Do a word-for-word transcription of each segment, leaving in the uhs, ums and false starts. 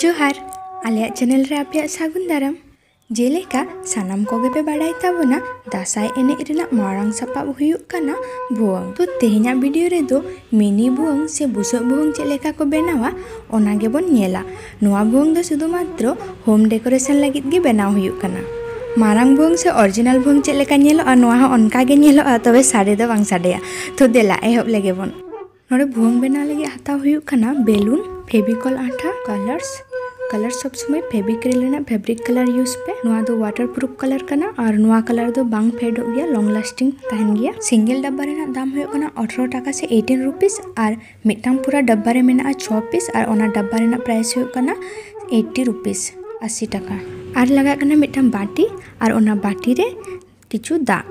ᱡᱚᱦᱟᱨ, ᱟᱞᱮᱭᱟᱜ ᱪᱮᱱᱮᱞ ᱨᱮ ᱟᱯᱮᱭᱟᱜ ᱥᱟᱹᱜᱩᱱ ᱫᱟᱨᱟᱢ᱾ ᱡᱮᱞᱮᱠᱟ ᱥᱟᱱᱟᱢ ᱠᱚᱜᱮ ᱯᱮ ᱵᱟᱲᱟᱭ ᱛᱟᱵᱚᱱᱟ, ᱫᱟᱸᱥᱟᱭ ᱮᱱᱮᱡ ᱨᱮᱱᱟᱜ ᱢᱟᱨᱟᱝ ᱥᱟᱯᱟᱵ ᱦᱩᱭᱩᱜ ᱠᱟᱱᱟ ᱵᱷᱩᱣᱟᱹᱝ᱾ ᱛᱚ ᱛᱮᱦᱮᱧᱟᱜ ᱵᱷᱤᱰᱤᱭᱳ ᱨᱮᱫᱚ ᱢᱤᱱᱤ ᱵᱷᱩᱣᱟᱹᱝ ᱥᱮ ᱵᱩᱥᱟᱹᱜ ᱵᱷᱩᱣᱟᱹᱝ ᱪᱮᱫ ᱞᱮᱠᱟ ᱠᱚ ᱵᱮᱱᱟᱣᱟ, ᱚᱱᱟ ᱜᱮᱵᱚᱱ ᱧᱮᱞᱟ᱾ ᱱᱚᱣᱟ ᱵᱷᱩᱣᱟᱹᱝ ᱫᱚ ᱥᱩᱫᱷᱩ ᱢᱟᱛᱨᱚ ᱦᱳᱢ ᱰᱮᱠᱳᱨᱮᱥᱚᱱ ᱞᱟᱹᱜᱤᱫ ᱜᱮ ᱵᱮᱱᱟᱣ ᱦᱩᱭᱩᱜ ᱠᱟᱱᱟ᱾ ᱢᱟᱨᱟᱝ ᱵᱷᱩᱣᱟᱹᱝ ᱥᱮ ᱚᱨᱤᱡᱤᱱᱟᱞ ᱵᱷᱩᱣᱟᱹᱝ ᱪᱮᱫ ᱞᱮᱠᱟ ᱧᱮᱞᱚᱜᱼᱟ, ᱱᱚᱣᱟ ᱦᱚᱸ ᱚᱱᱠᱟ ᱜᱮ ᱧᱮᱞᱚᱜᱼᱟ, ᱛᱚᱵᱮ ᱥᱟᱰᱮ ᱫᱚ ᱵᱟᱝ ᱥᱟᱰᱮᱭᱟ᱾ ᱛᱚ ᱫᱮᱞᱟ, ᱮᱦᱚᱵ ᱞᱮᱜᱮ ᱵᱚᱱ᱾ ᱱᱚᱰᱮ ᱵᱷᱩᱣᱟᱹᱝ ᱵᱮᱱᱟᱣ ᱞᱟᱹᱜᱤᱫ ᱦᱟᱛᱟᱣ ᱦᱩᱭᱩᱜ ᱠᱟᱱᱟ ᱵᱮᱞᱩᱱ, ᱯᱷᱮᱵᱤᱠᱚᱞ ᱟᱴᱷᱟ, ᱠᱟᱞᱟᱨᱥ᱾ ᱠᱟᱞᱟᱨ ᱥᱚᱵ ᱥᱚᱢᱚᱭ ᱯᱷᱮᱵᱤᱠᱨᱤᱞ ᱨᱮᱱᱟᱜ ᱯᱷᱮᱵᱨᱤᱠ ᱠᱟᱞᱟᱨ ᱤᱭᱩᱡᱽ ᱯᱮ᱾ ᱱᱚᱣᱟ ᱫᱚ ᱣᱟᱴᱟᱨ ᱯᱨᱩᱯᱷ ᱠᱟᱞᱟᱨ ᱠᱟᱱᱟ ᱟᱨ ᱱᱚᱣᱟ ᱠᱟᱞᱟᱨ ᱫᱚ ᱵᱟᱝ ᱯᱷᱮᱰᱚᱜ ᱜᱮᱭᱟ, ᱞᱚᱝ ᱞᱟᱥᱴᱤᱝ ᱛᱟᱦᱮᱱ ᱜᱮᱭᱟ᱾ ᱥᱤᱝᱜᱮᱞ ᱰᱟᱵᱵᱟ ᱨᱮᱱᱟᱜ ᱫᱟᱢ ᱦᱩᱭᱩᱜ ᱠᱟᱱᱟ ᱟᱴᱷᱨᱚ ᱴᱟᱠᱟ ᱥᱮ ᱮᱭᱤᱴᱤᱱ ᱨᱩᱯᱤᱥ, ᱟᱨ ᱢᱤᱫᱴᱟᱝ ᱯᱩᱨᱟᱹ ᱰᱟᱵᱵᱟ ᱨᱮ ᱢᱮᱱᱟᱜᱼᱟ ᱪᱷᱚ ᱯᱤᱥ, ᱟᱨ ᱚᱱᱟ ᱰᱟᱵᱵᱟ ᱨᱮᱱᱟᱜ ᱯᱨᱟᱭᱤᱥ ᱦᱩᱭᱩᱜ ᱠᱟᱱᱟ ᱮᱭᱤᱴᱤ ᱨᱩᱯᱤᱥ, ᱟᱥᱤ ᱴᱟᱠᱟ᱾ ᱟᱨ ᱞᱟᱜᱟᱜ ᱠᱟᱱᱟ ᱢᱤᱫᱴᱟᱝ ᱵᱟᱹᱴᱤ, ᱟᱨ ᱚᱱᱟ ᱵᱟᱹᱴᱤ ᱨᱮ ᱠᱤᱪᱷᱩ ᱫᱟᱜ᱾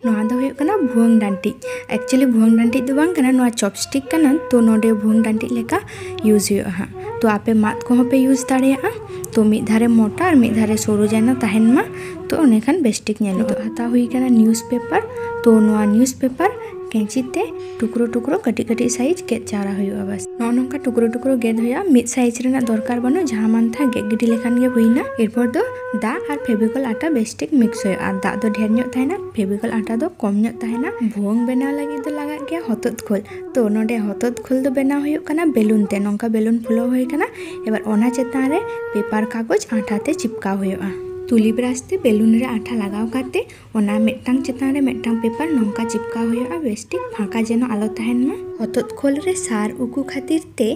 ᱱᱚᱣᱟ ᱫᱚ ᱦᱩᱭᱩᱜ ᱠᱟᱱᱟ ᱵᱷᱩᱣᱟᱹᱝ ᱰᱟᱹᱱᱴᱤᱡ᱾ ᱮᱠᱪᱩᱭᱮᱞᱤ ᱵᱷᱩᱣᱟᱹᱝ ᱰᱟᱹᱱᱴᱤᱡ ᱫᱚ ᱵᱟᱝ ᱠᱟᱱᱟ, ᱱᱚᱣᱟ ᱪᱚᱯᱥᱴᱤᱠ ᱠᱟᱱᱟ, ᱛᱚ ᱱᱚᱰᱮ ᱵᱷᱩᱣᱟᱹᱝ ᱰᱟᱹᱱᱴᱤᱡ ᱞᱮᱠᱟ ᱤᱭᱩᱡᱽ ᱦᱩᱭᱩᱜᱼᱟ ᱦᱟᱸᱜ᱾ ᱛᱚ ᱟᱯᱮ ᱢᱟᱫ ᱠᱚᱦᱚᱸ ᱯᱮ ᱤᱭᱩᱡᱽ ᱫᱟᱲᱮᱭᱟᱜᱼᱟ᱾ ᱛᱚ ᱢᱤᱫ ᱫᱷᱟᱨᱮ ᱢᱚᱴᱟ ᱟᱨ ᱢᱤᱫ ᱫᱷᱟᱨᱮ ᱥᱚᱨᱩ ᱡᱮᱱᱚ ᱛᱟᱦᱮᱱ ᱢᱟ, ᱛᱚ ᱚᱱᱮ ᱠᱷᱟᱱ ᱵᱮᱥᱴᱷᱤᱠ ᱧᱮᱞᱚᱜᱼᱟ᱾ ᱱᱤᱛᱚᱜ ᱦᱟᱛᱟᱣ ᱦᱩᱭ ᱠᱟᱱᱟ ᱱᱤᱭᱩᱡᱽ ᱯᱮᱯᱟᱨ᱾ ᱛᱚ ᱱᱚᱣᱟ ᱱᱤᱭᱩᱡᱽ ᱯᱮᱯᱟᱨ ᱠᱮᱸᱪᱤ ᱛᱮ ᱴᱩᱠᱨᱳ ᱴᱩᱠᱨᱳ ᱠᱟᱹᱴᱤᱡ ᱠᱟᱹᱴᱤᱡ ᱥᱟᱭᱤᱡᱽ ᱜᱮᱫ ᱡᱟᱣᱨᱟ ᱦᱩᱭᱩᱜᱼᱟ᱾ ᱵᱟᱥ ᱱᱚᱜᱼᱚ ᱱᱚᱝᱠᱟ ᱴᱩᱠᱨᱳ ᱴᱩᱠᱨᱳ ᱜᱮᱫ ᱦᱩᱭᱩᱜᱼᱟ᱾ ᱢᱤᱫ ᱥᱟᱭᱤᱡᱽ ᱨᱮᱱᱟᱜ ᱫᱚᱨᱠᱟᱨ ᱵᱟᱹᱱᱩᱜ, ᱡᱟᱦᱟᱸ ᱢᱟᱱ ᱛᱟᱦᱟᱸ ᱜᱮᱫ ᱜᱤᱰᱤ ᱞᱮᱠᱷᱟᱱ ᱜᱮ ᱦᱩᱭᱱᱟ᱾ ᱮᱨᱯᱚᱨ ᱫᱚ ᱫᱟᱜ ᱟᱨ ᱯᱷᱮᱵᱤᱠᱚᱞ ᱟᱴᱟ ᱵᱮᱥᱴᱷᱤᱠ ᱢᱤᱠᱥ ᱦᱩᱭᱩᱜᱼᱟ᱾ ᱟᱨ ᱫᱟᱜ ᱫᱚ ᱰᱷᱮᱨ ᱧᱚᱜ ᱛᱟᱦᱮᱱᱟ, ᱯᱷᱮᱵᱤᱠᱚᱞ ᱟᱴᱟ ᱫᱚ ᱠᱚᱢ ᱧᱚᱜ ᱛᱟᱦᱮᱱᱟ᱾ ᱵᱷᱩᱣᱟᱹᱝ ᱵᱮᱱᱟᱣ ᱞᱟᱹᱜᱤᱫ ᱫᱚ ᱞᱟᱜᱟᱜ ᱜᱮᱭᱟ ᱦᱚᱛᱚᱫ ᱠᱷᱳᱞ᱾ ᱛᱚ ᱱᱚᱰᱮ ᱦᱚᱛᱚᱫ ᱠᱷᱳᱞ ᱫᱚ ᱵᱮᱱᱟᱣ ᱦᱩᱭᱩᱜ ᱠᱟᱱᱟ ᱵᱮᱞᱩᱱ ᱛᱮ᱾ ᱱᱚᱝᱠᱟ ᱵᱮᱞᱩᱱ ᱯᱷᱩᱞᱟᱹᱣ ᱦᱩᱭ ᱠᱟᱱᱟ᱾ ᱮᱵᱟᱨ ᱚᱱᱟ ᱪᱮᱛᱟᱱ ᱨᱮ ᱯᱮᱯᱟᱨ ᱠᱟᱜᱚᱡᱽ ᱟᱴᱟ ᱛᱮ ᱪᱤᱯᱠᱟᱣ ᱦᱩᱭᱩᱜᱼᱟ᱾ ᱛᱩᱞᱤ ᱵᱨᱟᱥ ᱛᱮ ᱵᱮᱞᱩᱱ ᱨᱮ ᱟᱴᱟ ᱞᱟᱜᱟᱣ ᱠᱟᱛᱮ ᱚᱱᱟ ᱢᱤᱫᱴᱟᱝ ᱪᱮᱛᱟᱱ ᱨᱮ ᱢᱤᱫᱴᱟᱝ ᱯᱮᱯᱟᱨ ᱱᱚᱝᱠᱟ ᱪᱤᱯᱠᱟᱣ ᱦᱩᱭᱩᱜᱼᱟ, ᱵᱮᱥᱴᱷᱤᱠ ᱯᱷᱟᱸᱠᱟ ᱡᱮᱱᱚ ᱟᱞᱚ ᱛᱟᱦᱮᱱ ᱢᱟ᱾ ᱦᱚᱛᱚᱫ ᱠᱷᱳᱞ ᱨᱮ ᱥᱟᱨ ᱩᱠᱩ ᱠᱷᱟᱹᱛᱤᱨ ᱛᱮ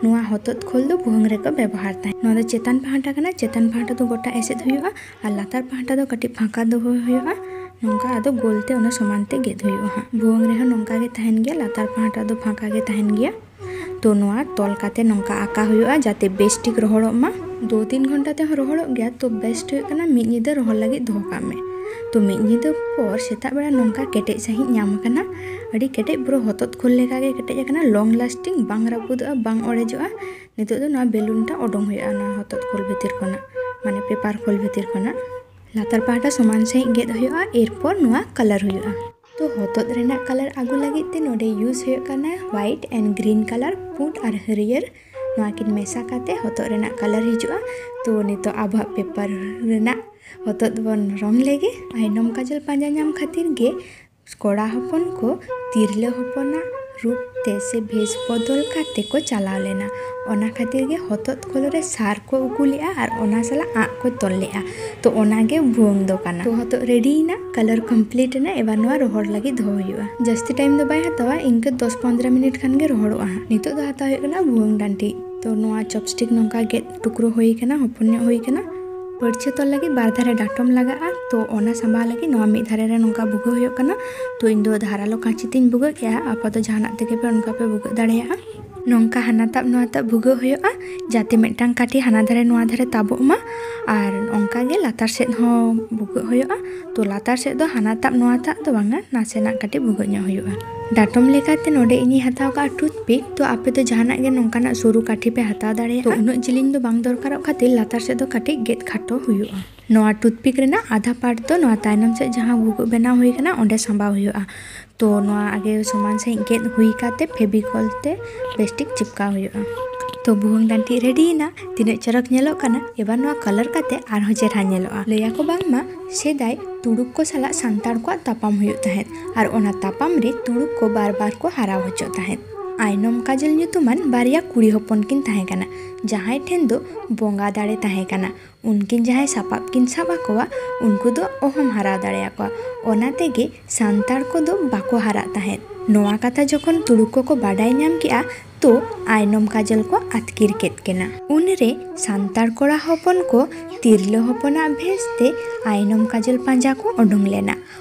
ᱱᱚᱣᱟ ᱦᱚᱛᱚᱫ ᱠᱷᱳᱞ ᱫᱚ ᱵᱷᱩᱣᱟᱹᱝ ᱨᱮᱠᱚ ᱵᱮᱵᱚᱦᱟᱨ ᱛᱟᱦᱮᱸᱫ᱾ ᱱᱚᱣᱟ ᱫᱚ ᱪᱮᱛᱟᱱ ᱯᱟᱦᱴᱟ ᱠᱟᱱᱟ, ᱪᱮᱛᱟᱱ ᱯᱟᱦᱴᱟ ᱫᱚ ᱜᱚᱴᱟ ᱮᱥᱮᱫ ᱦᱩᱭᱩᱜᱼᱟ ᱟᱨ ᱞᱟᱛᱟᱨ ᱯᱟᱦᱴᱟ ᱫᱚ ᱠᱟᱹᱴᱤᱡ ᱯᱷᱟᱸᱠᱟ ᱫᱚᱦᱚ ᱦᱩᱭᱩᱜᱼᱟ᱾ ᱱᱚᱝᱠᱟ ᱟᱫᱚ ᱜᱳᱞ ᱛᱮ ᱚᱱᱟ ᱥᱚᱢᱟᱱ ᱛᱮ ᱜᱮᱫ ᱦᱩᱭᱩᱜᱼᱟ ᱦᱟᱸᱜ᱾ ᱵᱷᱩᱣᱟᱹᱝ ᱨᱮᱦᱚᱸ ᱱᱚᱝᱠᱟ ᱜᱮ ᱛᱟᱦᱮᱱ ᱜᱮᱭᱟ, ᱞᱟᱛᱟᱨ ᱯᱟᱦᱴᱟ ᱫᱚ ᱯᱷᱟᱸᱠᱟ ᱜᱮ ᱛᱟᱦᱮᱱ ᱜᱮᱭᱟ᱾ ᱛᱚ ᱱᱚᱣᱟ ᱛᱚᱞ ᱠᱟᱛᱮ ᱱᱚᱝᱠᱟ ᱟᱠᱟ ᱦᱩᱭᱩᱜᱼᱟ, ᱡᱟᱛᱮ ᱵᱮᱥ ᱴᱷᱤᱠ ᱨᱚᱦᱚᱲᱚᱜ ᱢᱟ᱾ ᱫᱩ ᱛᱤᱱ ᱜᱷᱚᱱᱴᱟ ᱛᱮᱦᱚᱸ ᱨᱚᱦᱚᱲᱚᱜ ᱜᱮᱭᱟ, ᱛᱚ ᱵᱮᱥᱴ ᱦᱩᱭᱩᱜ ᱠᱟᱱᱟ ᱢᱤᱫ ᱧᱤᱫᱟᱹ ᱨᱚᱦᱚᱲ ᱞᱟᱹᱜᱤᱫ ᱫᱚᱦᱚ ᱠᱟᱜ ᱢᱮ᱾ ᱛᱚ ᱢᱤᱫ ᱧᱤᱫᱟᱹ ᱯᱚᱨ ᱥᱮᱛᱟᱜ ᱵᱮᱲᱟ ᱱᱚᱝᱠᱟ ᱠᱮᱴᱮᱡ ᱥᱟᱺᱦᱤᱡ ᱧᱟᱢ ᱟᱠᱟᱱᱟ, ᱟᱹᱰᱤ ᱠᱮᱴᱮᱡ, ᱯᱩᱨᱟᱹ ᱦᱚᱛᱚᱫ ᱠᱷᱳᱞ ᱞᱮᱠᱟ ᱜᱮ ᱠᱮᱴᱮᱡ ᱟᱠᱟᱱᱟ, ᱞᱚᱝ ᱞᱟᱥᱴᱤᱝ, ᱵᱟᱝ ᱨᱟᱹᱯᱩᱫᱚᱜᱼᱟ, ᱵᱟᱝ ᱚᱲᱮᱡᱚᱜᱼᱟ᱾ ᱱᱤᱛᱚᱜ ᱫᱚ ᱱᱚᱣᱟ ᱵᱮᱞᱩᱱ ᱴᱟ ᱚᱰᱚᱝ ᱦᱩᱭᱩᱜᱼᱟ ᱱᱚᱣᱟ ᱦᱚᱛᱚᱫ ᱠᱷᱳᱞ ᱵᱷᱤᱛᱤᱨ ᱠᱷᱚᱱᱟᱜ, ᱢᱟᱱᱮ ᱯᱮᱯᱟᱨ ᱠᱷᱳᱞ ᱵᱷᱤᱛᱤᱨ ᱠᱷᱚᱱᱟᱜ᱾ ᱞᱟᱛᱟᱨ ᱯᱟᱦᱴᱟ ᱥᱚᱢᱟᱱ ᱥᱟᱺᱦᱤᱡ ᱜᱮᱫ ᱦᱩᱭᱩᱜᱼᱟ, ᱮᱨᱯᱚᱨ ᱱᱚᱣᱟ ᱠᱟᱞᱟᱨ ᱦᱩᱭᱩᱜᱼᱟ᱾ ᱛᱚ ᱦᱚᱛᱚᱫ ᱨᱮᱱᱟᱜ ᱠᱟᱞᱟᱨ ᱟᱹᱜᱩ ᱞᱟᱹᱜᱤᱫ ᱛᱮ ᱱᱚᱰᱮ ᱤᱭᱩᱡᱽ ᱦᱩᱭᱩᱜ ᱠᱟᱱᱟ white and green colour, ᱯᱩᱸᱰ ᱟᱨ ᱦᱟᱹᱨᱭᱟᱹᱲ᱾ ᱱᱚᱣᱟ ᱠᱤᱱ ᱢᱮᱥᱟ ᱠᱟᱛᱮ ᱦᱚᱛᱚᱫ ᱨᱮᱱᱟᱜ ᱠᱟᱞᱟᱨ ᱦᱤᱡᱩᱜᱼᱟ᱾ ᱛᱚ ᱱᱤᱛᱚᱜ ᱟᱵᱚᱣᱟᱜ ᱯᱮᱯᱟᱨ ᱨᱮᱱᱟᱜ ᱦᱚᱛᱚᱫ ᱵᱚᱱ ᱨᱚᱝ ᱞᱮᱜᱮ᱾ ᱟᱭᱱᱚᱢ ᱠᱟᱡᱚᱞ ᱯᱟᱸᱡᱟ ᱧᱟᱢ ᱠᱷᱟᱹᱛᱤᱨ ᱜᱮ ᱠᱚᱲᱟ ᱦᱚᱯᱚᱱ ᱠᱚ ᱛᱤᱨᱞᱟᱹ ᱦᱚᱯᱚᱱᱟᱜ ᱨᱩᱯ ᱛᱮ ᱥᱮ ᱵᱷᱮᱥ ᱵᱚᱫᱚᱞ ᱠᱟᱛᱮ ᱠᱚ ᱪᱟᱞᱟᱣ ᱞᱮᱱᱟ᱾ ᱚᱱᱟ ᱠᱷᱟᱹᱛᱤᱨ ᱜᱮ ᱦᱚᱛᱚᱫ ᱠᱷᱳᱞ ᱨᱮ ᱥᱟᱨ ᱠᱚ ᱩᱠᱩ ᱞᱮᱜᱼᱟ ᱟᱨ ᱚᱱᱟ ᱥᱟᱞᱟᱜ ᱟᱸᱜ ᱠᱚ ᱛᱚᱞ ᱞᱮᱜᱼᱟ᱾ ᱛᱚ ᱚᱱᱟ ᱜᱮ ᱵᱷᱩᱣᱟᱹᱝ ᱫᱚ ᱠᱟᱱᱟ᱾ ᱛᱚ ᱦᱚᱛᱚᱫ ᱨᱮᱰᱤᱭᱮᱱᱟ, ᱠᱟᱞᱟᱨ ᱠᱚᱢᱯᱞᱤᱴ ᱮᱱᱟ᱾ ᱮᱵᱟᱨ ᱱᱚᱣᱟ ᱨᱚᱦᱚᱲ ᱞᱟᱹᱜᱤᱫ ᱫᱚᱦᱚ ᱦᱩᱭᱩᱜᱼᱟ᱾ ᱡᱟᱹᱥᱛᱤ ᱴᱟᱭᱤᱢ ᱫᱚ ᱵᱟᱭ ᱦᱟᱛᱟᱣᱟ, ᱤᱱᱠᱟᱹ ᱫᱚᱥ ᱯᱚᱱᱫᱽᱨᱚ ᱢᱤᱱᱤᱴ ᱠᱷᱟᱱ ᱜᱮ ᱨᱚᱦᱚᱲᱚᱜᱼᱟ ᱦᱟᱸᱜ᱾ ᱱᱤᱛᱚᱜ ᱫᱚ ᱦᱟᱛᱟᱣ ᱦᱩᱭᱩᱜ ᱠᱟᱱᱟ ᱵᱷᱩᱣᱟᱹᱝ ᱰᱟᱹᱱᱴᱤ᱾ ᱛᱚ ᱱᱚᱣᱟ ᱪᱚᱯᱥᱴᱤᱠ ᱱᱚᱝᱠᱟ ᱜᱮᱫ ᱴᱩᱠᱨᱳ ᱦᱩᱭ ᱠᱟᱱᱟ, ᱦᱚᱯᱚᱱ ᱧᱚᱜ ᱦᱩᱭ ᱠᱟᱱᱟ᱾ ᱯᱟᱹᱲᱪᱷᱟᱹ ᱛᱚᱞ ᱞᱟᱹᱜᱤᱫ ᱵᱟᱨ ᱫᱷᱟᱨᱮ ᱰᱟᱴᱚᱢ ᱞᱟᱜᱟᱜᱼᱟ᱾ ᱛᱚ ᱚᱱᱟ ᱥᱟᱢᱵᱟᱣ ᱞᱟᱹᱜᱤᱫ ᱱᱚᱣᱟ ᱢᱤᱫ ᱫᱷᱟᱨᱮ ᱨᱮ ᱱᱚᱝᱠᱟ ᱵᱷᱩᱜᱟᱹᱜ ᱦᱩᱭᱩᱜ ᱠᱟᱱᱟ᱾ ᱛᱚ ᱤᱧ ᱫᱚ ᱫᱷᱟᱨᱟᱞᱳ ᱠᱟᱸᱪᱤ ᱛᱤᱧ ᱵᱷᱩᱜᱟᱹᱜ ᱠᱮᱜᱼᱟ, ᱟᱯᱮ ᱫᱚ ᱡᱟᱦᱟᱱᱟᱜ ᱛᱮᱜᱮ ᱯᱮ ᱚᱱᱠᱟ ᱯᱮ ᱵᱷᱩᱜᱟᱹᱜ ᱫᱟᱲᱮᱭᱟᱜᱼᱟ᱾ ᱱᱚᱝᱠᱟ ᱦᱟᱱᱟ ᱛᱟᱵ ᱱᱚᱣᱟ ᱛᱟᱵ ᱵᱷᱩᱜᱟᱹᱜ ᱦᱩᱭᱩᱜᱼᱟ, ᱡᱟᱛᱮ ᱢᱤᱫᱴᱟᱝ ᱠᱟᱹᱴᱷᱤ ᱦᱟᱱᱟ ᱫᱷᱟᱨᱮ ᱱᱚᱣᱟ ᱫᱷᱟᱨᱮ ᱛᱟᱵᱚᱜ ᱢᱟ᱾ ᱟᱨ ᱚᱱᱠᱟ ᱜᱮ ᱞᱟᱛᱟᱨ ᱥᱮᱫ ᱦᱚᱸ ᱵᱷᱩᱜᱟᱹᱜ ᱦᱩᱭᱩᱜᱼᱟ᱾ ᱛᱚ ᱞᱟᱛᱟᱨ ᱥᱮᱫ ᱫᱚ ᱦᱟᱱᱟ ᱛᱟᱵ ᱱᱚᱣᱟ ᱛᱟᱵ ᱫᱚ ᱵᱟᱝᱟ, ᱱᱟᱥᱮᱱᱟᱜ ᱠᱟᱹᱴᱤᱡ ᱵᱷᱩᱜᱟᱹᱜ ᱧᱚᱜ ᱦᱩᱭᱩᱜᱼᱟ᱾ ᱰᱟᱴᱚᱢ ᱞᱮᱠᱟᱛᱮ ᱱᱚᱰᱮ ᱤᱧᱤᱧ ᱦᱟᱛᱟᱣ ᱠᱟᱜᱼᱟ ᱴᱩᱛᱷᱯᱤᱠ᱾ ᱛᱚ ᱟᱯᱮ ᱫᱚ ᱡᱟᱦᱟᱱᱟᱜ ᱜᱮ ᱱᱚᱝᱠᱟᱱᱟᱜ ᱥᱩᱨᱩ ᱠᱟᱹᱴᱷᱤ ᱯᱮ ᱦᱟᱛᱟᱣ ᱫᱟᱲᱮᱭᱟᱜᱼᱟ᱾ ᱛᱚ ᱩᱱᱟᱹᱜ ᱡᱤᱞᱤᱧ ᱫᱚ ᱵᱟᱝ ᱫᱚᱨᱠᱟᱨᱚᱜ ᱠᱷᱟᱹᱛᱤᱨ ᱞᱟᱛᱟᱨ ᱥᱮᱫ ᱫᱚ ᱠᱟᱹᱴᱤᱡ ᱜᱮᱫ ᱠᱷᱟᱴᱚ ᱦᱩᱭᱩᱜᱼᱟ᱾ ᱱᱚᱣᱟ ᱴᱩᱛᱷᱯᱤᱠ ᱨᱮᱱᱟᱜ ᱟᱫᱷᱟ ᱯᱟᱨᱴ ᱫᱚ ᱱᱚᱣᱟ ᱛᱟᱭᱱᱚᱢ ᱥᱮᱫ ᱡᱟᱦᱟᱸ ᱵᱷᱩᱜᱟᱹᱜ ᱵᱮᱱᱟᱣ ᱦᱩᱭ ᱠᱟᱱᱟ ᱚᱸᱰᱮ ᱥᱟᱸᱵᱟᱣ ᱦᱩᱭᱩᱜᱼᱟ᱾ ᱛᱚ ᱱᱚᱣᱟ ᱟᱜᱮ ᱥᱚᱢᱟᱱ ᱥᱟᱺᱦᱤᱡ ᱜᱮᱫ ᱦᱩᱭ ᱠᱟᱛᱮ ᱯᱷᱮᱵᱤᱠᱚᱞ ᱛᱮ ᱵᱮᱥᱴᱷᱤᱠ ᱪᱤᱯᱠᱟᱣ ᱦᱩᱭᱩᱜᱼᱟ᱾ ᱛᱚ ᱵᱷᱩᱣᱟᱹᱝ ᱰᱟᱹᱱᱴᱤ ᱨᱮᱰᱤᱭᱮᱱᱟ᱾ ᱛᱤᱱᱟᱹᱜ ᱪᱚᱨᱚᱠ ᱧᱮᱞᱚᱜ ᱠᱟᱱᱟ᱾ ᱮᱵᱟᱨ ᱱᱚᱣᱟ ᱠᱟᱞᱟᱨ ᱠᱟᱛᱮ ᱟᱨᱦᱚᱸ ᱪᱮᱦᱨᱟ ᱧᱮᱞᱚᱜᱼᱟ᱾ ᱞᱟᱹᱭᱟᱠᱚ ᱵᱟᱝᱢᱟ ᱥᱮᱫᱟᱭ ᱛᱩᱲᱩᱠ ᱠᱚ ᱥᱟᱞᱟᱜ ᱥᱟᱱᱛᱟᱲ ᱠᱚᱣᱟᱜ ᱛᱟᱯᱟᱢ ᱦᱩᱭᱩᱜ ᱛᱟᱦᱮᱸᱫ ᱟᱨ ᱚᱱᱟ ᱛᱟᱯᱟᱢ ᱨᱮ ᱛᱩᱲᱩᱠ ᱠᱚ ᱵᱟᱨ ᱵᱟᱨ ᱠᱚ ᱦᱟᱨᱟᱣ ᱦᱚᱪᱚᱜ ᱛᱟᱦᱮᱸᱫ᱾ ᱟᱭᱱᱚᱢ ᱠᱟᱡᱚᱞ ᱧᱩᱛᱩᱢᱟᱱ ᱵᱟᱨᱭᱟ ᱠᱩᱲᱤ ᱦᱚᱯᱚᱱ ᱠᱤᱱ ᱛᱟᱦᱮᱸ ᱠᱟᱱᱟ, ᱡᱟᱦᱟᱸᱭ ᱴᱷᱮᱱ ᱫᱚ ᱵᱚᱸᱜᱟ ᱫᱟᱲᱮ ᱛᱟᱦᱮᱸ ᱠᱟᱱᱟ᱾ ᱩᱱᱠᱤᱱ ᱡᱟᱦᱟᱸᱭ ᱥᱟᱯᱟᱵ ᱠᱤᱱ ᱥᱟᱵ ᱟᱠᱚᱣᱟ, ᱩᱱᱠᱩ ᱫᱚ ᱚᱦᱚᱢ ᱦᱟᱨᱟᱣ ᱫᱟᱲᱮᱭᱟᱠᱚᱣᱟ᱾ ᱚᱱᱟ ᱛᱮᱜᱮ ᱥᱟᱱᱛᱟᱲ ᱠᱚᱫᱚ ᱵᱟᱠᱚ ᱦᱟᱨᱟᱜ ᱛᱟᱦᱮᱸᱫ᱾ ᱱᱚᱣᱟ ᱠᱟᱛᱷᱟ ᱡᱚᱠᱷᱚᱱ ᱛᱩᱲᱩᱠ ᱠᱚᱠᱚ ᱵᱟᱰᱟᱭ ᱧᱟᱢ ᱠᱮᱜᱼᱟ, ᱛᱚ ᱟᱭᱱᱚᱢ ᱠᱟᱡᱚᱞ ᱠᱚ ᱟᱹᱛᱠᱤᱨ ᱠᱮᱫ ᱠᱤᱱᱟ᱾ ᱩᱱᱨᱮ ᱥᱟᱱᱛᱟᱲ ᱠᱚᱲᱟ ᱦᱚᱯᱚᱱ ᱠᱚ ᱛᱤᱨᱞᱟᱹ ᱦᱚᱯᱚᱱᱟᱜ ᱵᱷᱮᱥ ᱛᱮ ᱟᱭᱱᱚᱢ ᱠᱟᱡᱚᱞ ᱯᱟᱸᱡᱟ ᱠᱚ ᱚᱰᱚᱝ ᱞᱮᱱᱟ᱾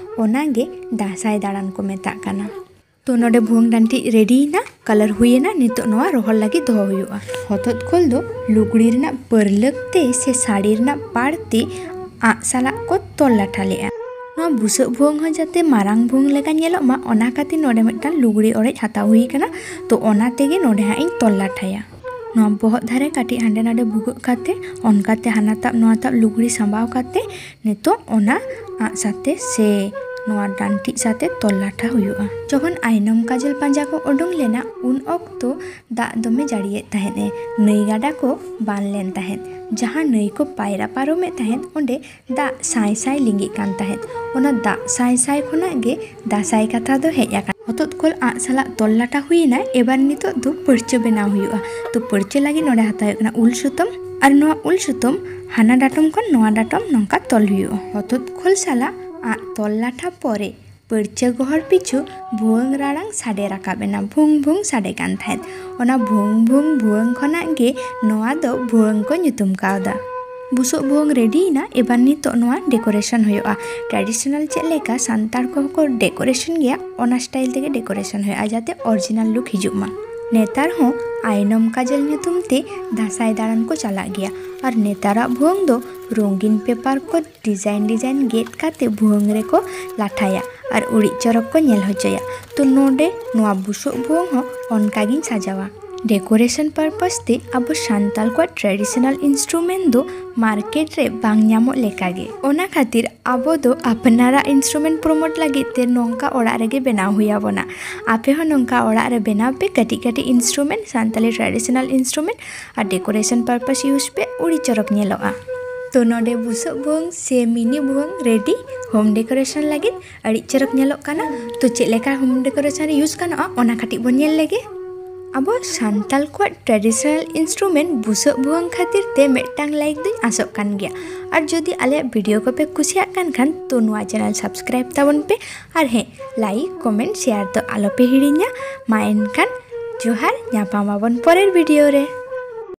ᱚᱱᱟᱜᱮ ᱫᱟᱸᱥᱟᱭ ᱫᱟᱬᱟᱱ ᱠᱚ ᱢᱮᱛᱟᱜ ᱠᱟᱱᱟ᱾ ᱛᱚ ᱱᱚᱰᱮ ᱵᱷᱩᱣᱟᱹᱝ ᱰᱟᱹᱱᱴᱤᱡ ᱨᱮᱰᱤᱭᱮᱱᱟ, ᱠᱟᱞᱟᱨ ᱦᱩᱭᱮᱱᱟ᱾ ᱱᱤᱛᱚᱜ ᱱᱚᱣᱟ ᱨᱚᱦᱚᱲ ᱞᱟᱹᱜᱤᱫ ᱫᱚᱦᱚ ᱦᱩᱭᱩᱜᱼᱟ᱾ ᱦᱚᱛᱚᱫ ᱠᱷᱳᱞ ᱫᱚ ᱞᱩᱜᱽᱲᱤ ᱨᱮᱱᱟᱜ ᱯᱟᱹᱨᱞᱟᱹᱠ ᱛᱮ ᱥᱮ ᱥᱟᱹᱲᱤ ᱨᱮᱱᱟᱜ ᱯᱟᱲ ᱛᱮ ᱟᱸᱜ ᱥᱟᱞᱟᱜ ᱠᱚ ᱛᱚᱞ ᱞᱟᱴᱷᱟ ᱞᱮᱜᱼᱟ᱾ ᱱᱚᱣᱟ ᱵᱩᱥᱟᱹᱜ ᱵᱷᱩᱣᱟᱹᱝ ᱦᱚᱸ ᱡᱟᱛᱮ ᱢᱟᱨᱟᱝ ᱵᱷᱩᱣᱟᱹᱝ ᱞᱮᱠᱟ ᱧᱮᱞᱚᱜ ᱢᱟ, ᱚᱱᱟ ᱠᱷᱟᱹᱛᱤᱨ ᱱᱚᱰᱮ ᱢᱤᱫᱴᱟᱝ ᱞᱩᱜᱽᱲᱤ ᱚᱲᱮᱡ ᱦᱟᱛᱟᱣ ᱦᱩᱭ ᱠᱟᱱᱟ᱾ ᱛᱚ ᱚᱱᱟ ᱛᱮᱜᱮ ᱱᱚᱰᱮ ᱦᱟᱸᱜ ᱤᱧ ᱛᱚᱞ ᱞᱟᱴᱷᱟᱭᱟ᱾ ᱱᱚᱣᱟ ᱵᱚᱦᱚᱜ ᱫᱷᱟᱨᱮ ᱠᱟᱹᱴᱤᱡ ᱦᱟᱸᱰᱮ ᱱᱟᱰᱮ ᱵᱷᱩᱜᱟᱹᱜ ᱠᱟᱛᱮ, ᱚᱱᱠᱟᱛᱮ ᱦᱟᱱᱟ ᱛᱟᱵ ᱱᱚᱣᱟ ᱛᱟᱵ ᱞᱩᱜᱽᱲᱤ ᱥᱟᱸᱵᱟᱣ ᱠᱟᱛᱮ, ᱱᱤᱛᱚᱜ ᱚᱱᱟ ᱟᱸᱜ ᱥᱟᱛᱮ ᱥᱮ ᱱᱚᱣᱟ ᱰᱟᱱᱴᱤᱡ ᱥᱟᱛᱮ ᱛᱚᱞ ᱞᱟᱴᱷᱟ ᱦᱩᱭᱩᱜᱼᱟ᱾ ᱡᱚᱠᱷᱚᱱ ᱟᱭᱱᱚᱢ ᱠᱟᱡᱚᱞ ᱯᱟᱸᱡᱟ ᱠᱚ ᱩᱰᱩᱝ ᱞᱮᱱᱟ, ᱩᱱ ᱚᱠᱛᱚ ᱫᱟᱜ ᱫᱚᱢᱮ ᱡᱟᱹᱲᱤᱭᱮᱫ ᱛᱟᱦᱮᱸᱫ ᱮ, ᱱᱟᱹᱭ ᱜᱟᱰᱟ ᱠᱚ ᱵᱟᱱ ᱞᱮᱱ ᱛᱟᱦᱮᱸᱫ᱾ ᱡᱟᱦᱟᱸ ᱱᱟᱹᱭ ᱠᱚ ᱯᱟᱭᱨᱟ ᱯᱟᱨᱚᱢᱮᱫ ᱛᱟᱦᱮᱸᱫ, ᱚᱸᱰᱮ ᱫᱟᱜ ᱥᱟᱭ ᱥᱟᱭ ᱞᱤᱸᱜᱤᱜ ᱠᱟᱱ ᱛᱟᱦᱮᱸᱫ᱾ ᱚᱱᱟ ᱫᱟᱜ ᱥᱟᱭ ᱥᱟᱭ ᱠᱷᱚᱱᱟᱜ ᱜᱮ ᱫᱟᱸᱥᱟᱭ ᱠᱟᱛᱷᱟ ᱫᱚ ᱦᱮᱡ ᱟᱠᱟᱱᱟ᱾ ᱦᱚᱛᱚᱫ ᱠᱷᱚᱞ ᱟᱸᱜ ᱥᱟᱞᱟᱜ ᱛᱚᱞ ᱞᱟᱴᱟ ᱦᱩᱭᱮᱱᱟ᱾ ᱮᱵᱟᱨ ᱱᱤᱛᱚᱜ ᱫᱚ ᱯᱟᱹᱲᱪᱟᱹ ᱵᱮᱱᱟᱣ ᱦᱩᱭᱩᱜᱼᱟ᱾ ᱛᱚ ᱯᱟᱹᱲᱪᱟᱹ ᱞᱟᱹᱜᱤᱫ ᱱᱚᱰᱮ ᱦᱟᱛᱟᱣ ᱦᱩᱭᱩᱜ ᱠᱟᱱᱟ ᱩᱞ ᱥᱩᱛᱟᱹᱢ, ᱟᱨ ᱱᱚᱣᱟ ᱩᱞ ᱥᱩᱛᱟᱹᱢ ᱦᱟᱱᱟ ᱰᱟᱴᱚᱢ ᱠᱷᱚᱱ ᱱᱚᱣᱟ ᱰᱟᱴᱚᱢ ᱱᱚᱝᱠᱟ ᱛᱚᱞ ᱦᱩᱭᱩᱜᱼᱟ᱾ ᱦᱚᱛᱚᱫ ᱠᱷᱚᱞ ᱥᱟᱞᱟᱜ ᱟᱸᱜ ᱛᱚᱞ ᱞᱟᱴᱷᱟ ᱯᱚᱨᱮ ᱯᱟᱹᱲᱪᱟᱹ ᱜᱚᱦᱚᱲ ᱯᱤᱪᱷᱩ ᱵᱷᱩᱣᱟᱹᱝ ᱨᱟᱲᱟᱝ ᱥᱟᱰᱮ ᱨᱟᱠᱟᱵ ᱮᱱᱟ᱾ ᱵᱷᱩᱝ ᱵᱷᱩᱝ ᱥᱟᱰᱮ ᱠᱟᱱ ᱛᱟᱦᱮᱸᱫ᱾ ᱚᱱᱟ ᱵᱷᱩᱝ ᱵᱷᱩᱝ ᱵᱷᱩᱣᱟᱹᱝ ᱠᱷᱚᱱᱟᱜ ᱜᱮ ᱱᱚᱣᱟ ᱫᱚ ᱵᱷᱩᱣᱟᱹᱝ ᱠᱚ ᱧᱩᱛᱩᱢ ᱠᱟᱣᱫᱟ᱾ ᱵᱩᱥᱩᱵ ᱵᱷᱩᱣᱟᱹᱝ ᱨᱮᱰᱤᱭᱮᱱᱟ᱾ ᱮᱵᱟᱨ ᱱᱤᱛᱚᱜ ᱱᱚᱣᱟ ᱰᱮᱠᱳᱨᱮᱥᱚᱱ ᱦᱩᱭᱩᱜᱼᱟ᱾ ᱴᱨᱟᱰᱤᱥᱚᱱᱟᱞ ᱪᱮᱫ ᱞᱮᱠᱟ ᱥᱟᱱᱛᱟᱲ ᱠᱚᱦᱚᱸ ᱠᱚ ᱰᱮᱠᱳᱨᱮᱥᱚᱱ ᱜᱮᱭᱟ, ᱚᱱᱟ ᱥᱴᱟᱭᱤᱞ ᱛᱮᱜᱮ ᱰᱮᱠᱳᱨᱮᱥᱚᱱ ᱦᱩᱭᱩᱜᱼᱟ, ᱡᱟᱛᱮ ᱚᱨᱤᱡᱤᱱᱟᱞ ᱞᱩᱠ ᱦᱤᱡᱩᱜ ᱢᱟ᱾ ᱱᱮᱛᱟᱨ ᱦᱚᱸ ᱟᱭᱱᱚᱢ ᱠᱟᱡᱚᱞ ᱧᱩᱛᱩᱢ ᱛᱮ ᱫᱟᱸᱥᱟᱭ ᱫᱟᱬᱟᱱ ᱠᱚ ᱪᱟᱞᱟᱜ ᱜᱮᱭᱟ᱾ ᱟᱨ ᱱᱮᱛᱟᱨᱟᱜ ᱵᱷᱩᱣᱟᱹᱝ ᱫᱚ ᱨᱚᱝᱜᱤᱱ ᱯᱮᱯᱟᱨ ᱠᱚ ᱰᱤᱡᱟᱭᱤᱱ ᱰᱤᱡᱟᱭᱤᱱ ᱜᱮᱫ ᱠᱟᱛᱮ ᱵᱷᱩᱣᱟᱹᱝ ᱨᱮᱠᱚ ᱞᱟᱴᱷᱟᱭᱟ ᱟᱨ ᱩᱲᱤᱡ ᱪᱚᱨᱚᱠ ᱠᱚ ᱧᱮᱞ ᱦᱚᱪᱚᱭᱟ᱾ ᱛᱚ ᱱᱚᱰᱮ ᱱᱚᱣᱟ ᱵᱩᱥᱩᱵ ᱵᱷᱩᱣᱟᱹᱝ ᱦᱚᱸ ᱚᱱᱠᱟ ᱜᱤᱧ ᱥᱟᱡᱟᱣᱟ᱾ ᱰᱮᱠᱳᱨᱮᱥᱚᱱ ᱯᱟᱨᱯᱟᱥ ᱛᱮ ᱟᱵᱚ ᱥᱟᱱᱛᱟᱲ ᱠᱚᱣᱟᱜ ᱴᱨᱟᱰᱤᱥᱚᱱᱟᱞ ᱤᱱᱥᱴᱨᱩᱢᱮᱱᱴ ᱫᱚ ᱢᱟᱨᱠᱮᱴ ᱨᱮ ᱵᱟᱝ ᱧᱟᱢᱚᱜ ᱞᱮᱠᱟ ᱜᱮ᱾ ᱚᱱᱟ ᱠᱷᱟᱹᱛᱤᱨ ᱟᱵᱚ ᱫᱚ ᱟᱯᱱᱟᱨᱟᱜ ᱤᱱᱥᱴᱨᱩᱢᱮᱱᱴ ᱯᱨᱳᱢᱳᱴ ᱞᱟᱹᱜᱤᱫ ᱛᱮ ᱱᱚᱝᱠᱟ ᱚᱲᱟᱜ ᱨᱮᱜᱮ ᱵᱮᱱᱟᱣ ᱦᱩᱭ ᱟᱵᱚᱱᱟ᱾ ᱟᱯᱮ ᱦᱚᱸ ᱱᱚᱝᱠᱟ ᱚᱲᱟᱜ ᱨᱮ ᱵᱮᱱᱟᱣ ᱯᱮ, ᱠᱟᱹᱴᱤᱡ ᱠᱟᱹᱴᱤᱡ ᱤᱱᱥᱴᱨᱩᱢᱮᱱᱴ, ᱥᱟᱱᱛᱟᱲᱤ ᱴᱨᱟᱰᱤᱥᱚᱱᱟᱞ ᱤᱱᱥᱴᱨᱩᱢᱮᱱᱴ ᱟᱨ ᱰᱮᱠᱳᱨᱮᱥᱚᱱ ᱯᱟᱨᱯᱟᱥ ᱤᱭᱩᱡᱽ ᱯᱮ, ᱩᱲᱤ ᱪᱚᱨᱚᱠ ᱧᱮᱞᱚᱜᱼᱟ᱾ ᱛᱚ ᱱᱚᱰᱮ ᱵᱩᱥᱩᱵ ᱵᱷᱩᱣᱟᱹᱝ ᱥᱮ ᱢᱤᱱᱤ ᱵᱷᱩᱣᱟᱹᱝ ᱨᱮᱰᱤ ᱦᱳᱢ ᱰᱮᱠᱳᱨᱮᱥᱚᱱ ᱞᱟᱹᱜᱤᱫ ᱟᱹᱰᱤ ᱪᱚᱨᱚᱠ ᱧᱮᱞᱚᱜ ᱠᱟᱱᱟ᱾ ᱛᱚ ᱪᱮᱫ ᱞᱮᱠᱟ ᱦᱳᱢ ᱰᱮᱠᱳᱨᱮᱥᱚᱱ ᱨᱮ ᱤᱭᱩᱡᱽ ᱜᱟᱱᱚᱜᱼᱟ, ᱚᱱᱟ ᱠᱟᱹᱴᱤᱡ ᱵᱚᱱ ᱧᱮᱞ ᱞᱮᱜᱮ᱾ ᱟᱵᱚ ᱥᱟᱱᱛᱟᱲ ᱠᱚᱣᱟᱜ ᱴᱨᱟᱰᱤᱥᱚᱱᱟᱞ ᱤᱱᱥᱴᱨᱩᱢᱮᱱᱴ ᱵᱩᱥᱩᱵ ᱵᱷᱩᱣᱟᱹᱝ ᱠᱷᱟᱹᱛᱤᱨ ᱛᱮ ᱢᱤᱫᱴᱟᱝ ᱞᱟᱭᱤᱠ ᱫᱚᱧ ᱟᱥᱚᱜ ᱠᱟᱱ ᱜᱮᱭᱟ᱾ ᱟᱨ ᱡᱩᱫᱤ ᱟᱞᱮᱭᱟᱜ ᱵᱷᱤᱰᱤᱭᱳ ᱠᱚᱯᱮ ᱠᱩᱥᱤᱭᱟᱜ ᱠᱟᱱ ᱠᱷᱟᱱ, ᱛᱚ ᱱᱚᱣᱟ ᱪᱮᱱᱮᱞ ᱥᱟᱵᱥᱠᱨᱟᱭᱤᱵ ᱛᱟᱵᱚᱱ ᱯᱮ᱾ ᱟᱨ ᱦᱮᱸ, ᱞᱟᱭᱤᱠ, ᱠᱚᱢᱮᱱᱴ, ᱥᱮᱭᱟᱨ ᱫᱚ ᱟᱞᱚᱯᱮ ᱦᱤᱲᱤᱧᱟ᱾ ᱢᱟ ᱮᱱᱠᱷᱟᱱ ᱡᱚᱦᱟᱨ, ᱧᱟᱯᱟᱢ ᱟᱵᱚᱱ ᱯᱚᱨᱮᱨ ᱵᱷᱤᱰᱤᱭᱳ ᱨᱮ᱾